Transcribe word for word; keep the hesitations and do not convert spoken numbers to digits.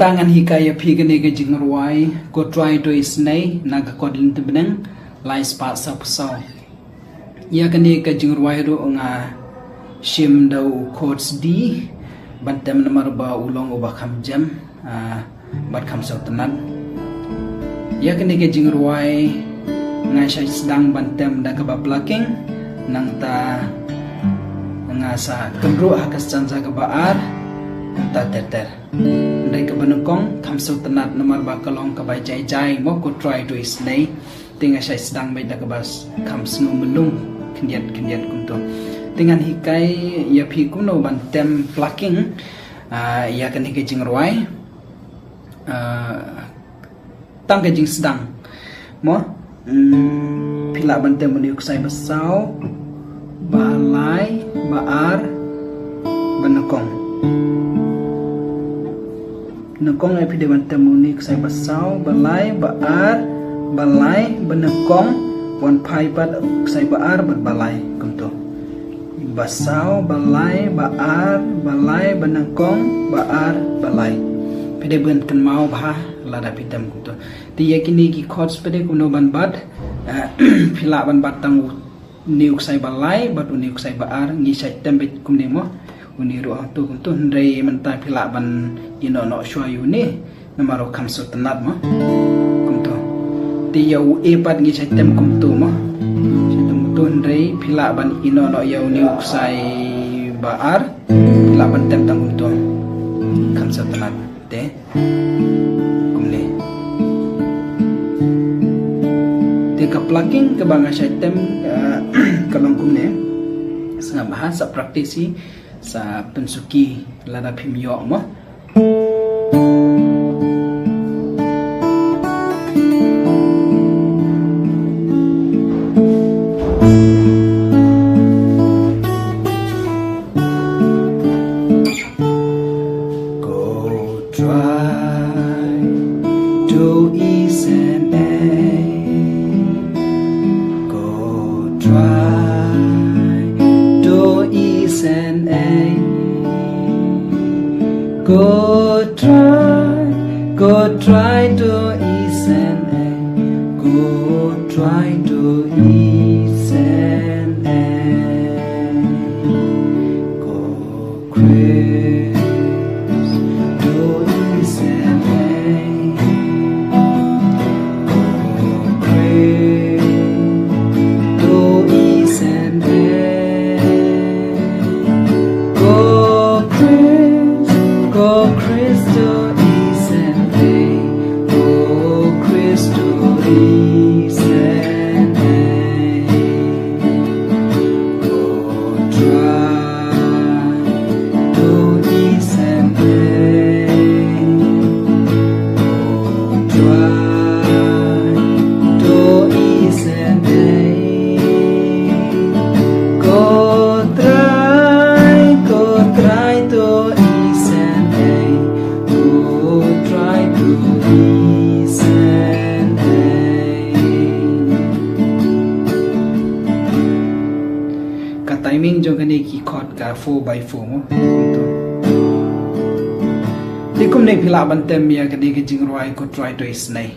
Te ngan hikai ïa phi kane ka jingrwai, Ko Trai to isynei, na ka kot Lynti Bneng lai spah saw phew saw. Ïa kane ka jingrwai ruh nga shim da u chords D, ban tem namar ba u long uba kham jem, ah, bad kham sngewtynnat. Ïa kane ka jingrwai nga shait sdang ban tem da kaba plucking, nangta nga sa kynruh ha ka stanza kaba ar, nangta ter ter. Hynrei kaba nyngkong kham sngewtynnat namar ba ka long kaba jai jai mo, Ko Trai to isynei. Te nga shait sdang beit da kaba s-, kham sngew myllung khyndiat khyndiat kumto. Te ngan hikai ïa phi kumno ban tem plucking, ah, ïa kane ka jingrwai. Ah, tang ka jingsdang mo. Hmm, phi lah ban tem une u ksai ba saw, ba lai, ba ar, ba nyngkong. Nyngkong, eh, phi dei ban tem une u ksai ba saw, ba lai, ba ar, ba lai, ba nyngkong, wan phai pat u ksai ba ar bad ba lai kumto. Ba saw, ba lai, ba ar, ba lai, ba nyngkong, ba ar, ba lai. Phi dei ban kynmaw bha lada phi tem kumto. Te ïa kine ki chords pat dei kumno ban bat, eh, phi lah ban bat tang u, une u ksai ba lai bad une u ksai ba ar, ngi shait tem beit kumne mo. Une ruh hangto kumto, hynrei mynta phi lah ban ïehnoh noh shuwa ïa une, namar u kham sngewtynnat mo. Kumto. Te ïa u A pat ngi shait tem kumto mo. Shait tem kumto, hynrei phi lah ban ïehnoh noh ïa une u ksai ba ar, phi lah ban tem tang kumto. Kham sngewtynnat. Te kumne. Te ka plucking kaba nga shait tem, eh, ka long kumne. Sngap bha, sa practice hi, sa pynsuki lada phim ïoh mo. Ko Trai to isynei. Ko Trai to isynei. Ko Trai, Ko Trai to isynei. Ko Trai to isynei. Ko Khrist to isynei. Ko Khrist to isynei. Ko Khrist, Ko Khrist to isynei. Ko Khrist to isynei. Ko Trai to isynei. Ko Trai to isynei. Ko Trai, Ko Trai to isynei. Ko Trai to isynei. Ka timing jong kane ki chord ka four by four mo. Te kumne phi lah ban tem ïa kane ka jingrwai Ko Trai to isynei.